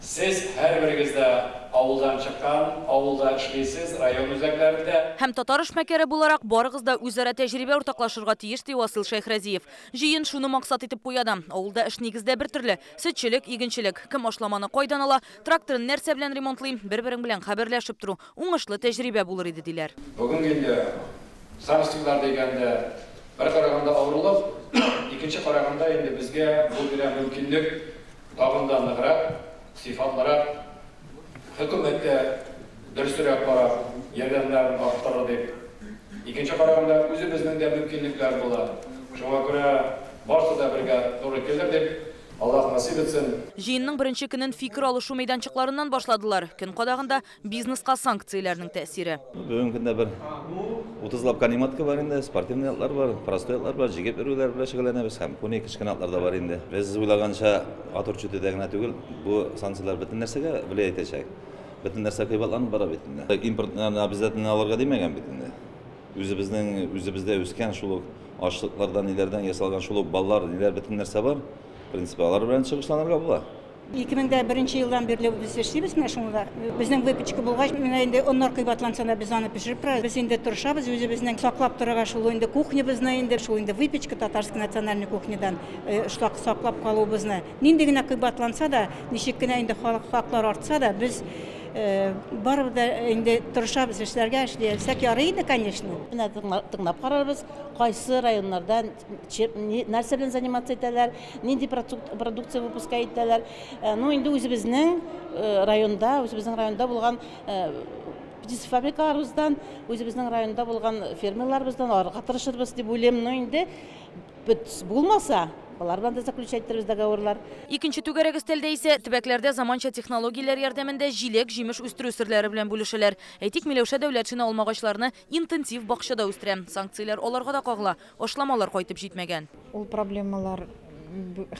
Сез һәрберегез дә авылдан чыккан, авылда эшлисез, район үзәкләрендә. Һәм татар эшмәкәре буларак барыгыз да үзара тәҗрибә уртаклашырга тиеш, ди Васил Шәйхразиев. Җыен шуны максат итеп куя да. Авылда эш нигездә бер төрле. Сөтчелек, игенчелек. Кем ашламаны кайдан ала, тракторын нәрсә белән ремонтлый, бер-берең белән хәбәрләшеп тору уңышлы тәҗрибә булыр иде, диләр. Бүген инде санкцияләр дигәндә бер караганда авырлык, икенче караганда инде безгә бу бирә мөмкинлек тагын да ныграк, сыйфатлырак, хөкүмәткә дөресрәк карап, ярдәмнәрен арттырыр дип. Икенче караганда үзебезнең дә мөмкинлекләр була. Шуңа күрә барысы да бергә туры килер дип, Аллаһ насыйп итсен. Җыенның беренче көнен фикер алышу мәйданчыкларыннан башладылар. Көн кадагында бизнеска санкцияләрнең тәэсире. Бүгенге көндә бер 30лап конематка бар инде, спортивный атлар бар, простой атлар бар, җигеп йөрүләр белән шөгыльләнәбез һәм куни кечкенә атлар да бар инде. Без уйлаганча ат үрчетүдә генә түгел, бу санкцияләр бөтен нәрсәгә влиять итәчәк. Бөтен нәрсә кыйбатланып бара бит инде. Импортны обязательно алырга димәгән бит инде. Үзебезнең үзебездә үскән шул ук ашлыклардан, ниләрдән ясалган шул ук баллар, ниләр бөтен нәрсә бар. В принципе, алар белән чыгышланырга була. 2001 елдан бирле без эшлибез менә шунда. Безнең выпечка булгач, менә инде оннар кыйбатланса да без аны пешереп торабыз. Без инде тырышабыз үзебезнең саклап торырга шул инде кухнябызны инде, шул инде выпечка татарский национальный кухнядан саклап калуыбызны. Нинди генә кыйбатланса да, ничек кенә инде хаклар артса да, без барыбер дә инде тырышабыз эшләргә, эшләсәк ярый инде, конечно. Менә тыңлап карарбыз, кайсы районнарда нәрсә белән заниматься итәләр, нинди продукция выпускать итәләр. Ну, инде үзебезнең районда, үзебезнең районда булган птицефабрикаларыбыздан, үзебезнең районда булган фермерларыбыздан алырга тырышырбыз дип уйлыйм. Ну, инде булмаса, алар белән дә заключать итәрбез договорлар. Икенче түгәрәк өстәлдә исә төбәкләрдә заманча технологияләр ярдәмендә җиләк-җимеш үстерү серләре белән бүлешәләр. Әйтик, Миләүшә Дәүләтшина алмагачларны интенсив бакчада үстерә. Санкцияләр аларга да кагыла, ашламалар кайтып җитмәгән. Ул проблемалар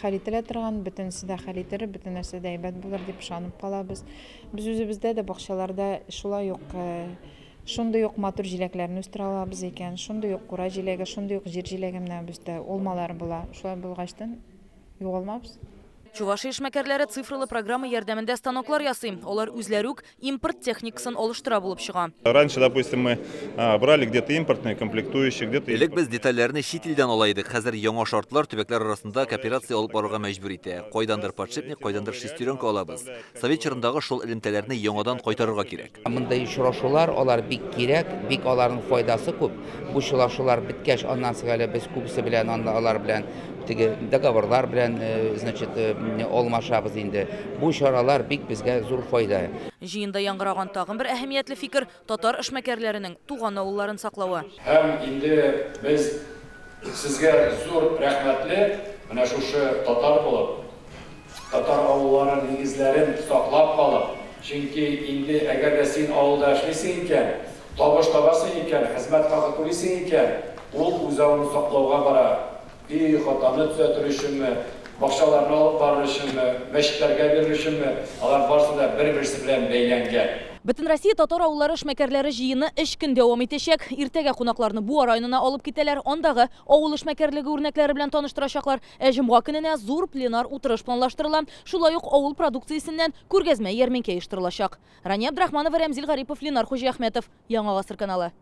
хәл ителә торган, бөтенесе дә хәл ителер, бөтен нәрсә дә әйбәт булыр дип ышанып калабыз. Без үзебездә дә бакчаларда шулай ук шундый ук матур җиләкләрне үстерә алабыз икән, шундый ук кура җиләге, шундый ук җир җиләге менә бездә алмалар була. Шулай булгачтан югалмабыз. Чувашия эшмәкәрләре цифрлы программа ярдәмендә станоклар ясый. Алар үзләре үк импорт техникасын алыштыра булып чыга. Раньше, допустим, мы брали где-то импортные комплектующие, где-то Элек без детальләрне чит илдән ала идек. Хәзер яңа шартлар төбәкләр арасында кооперация алып барырга мәҗбүр итә. Кайдандыр подшипник, кайдандыр шестеренка алабыз. Совет чорындагы шул элемтәләрне яңадан кайтарырга кирәк. Мондай очрашулар алар бик кирәк, бик аларның файдасы күп. Бу очрашулар беткәч, аннан соң әле без күбесе белән анда алар белән теге договорлар белән, значит, алмашабыз инде. Бу чаралар бик безгә зур файда. Җыенда яңгыраган тагын бер әһәмиятле фикер татар эшмәкәрләренең туган авылларын саклавы. Һәм инде без сезгә зур рәхмәтле, менә шушы татар булып, татар авыллары нигезләрен саклап калып, чөнки инде әгәр дә син авылда эшлисең икән, табыш табасың икән, хезмәт хакы түлисең икән, ул үз авылын саклауга бара. Өй хатаны төзәтер өченме, бакчаларны алып барыр өченме, мәчетләргә бирер өченме, алар барысы да бер-берсе белән бәйләнгән. Бөтен Россия татар авыллары эшмәкәрләре җыены 3 көн дәвам итәчәк. Иртәгә кунакларны Буа районына алып китәләр. Андагы авыл эшмәкәрлеге үрнәкләре белән таныштырачаклар. Ә җомга көненә зур пленар утырыш планлаштырыла. Шулай ук авыл продукциясеннән күргәзмә ярминкә оештырылачак. Рания Абдрахманова, Рәмзил Гарипов, Ленар Хуҗиәхмәтов. Яңа Гасыр каналы.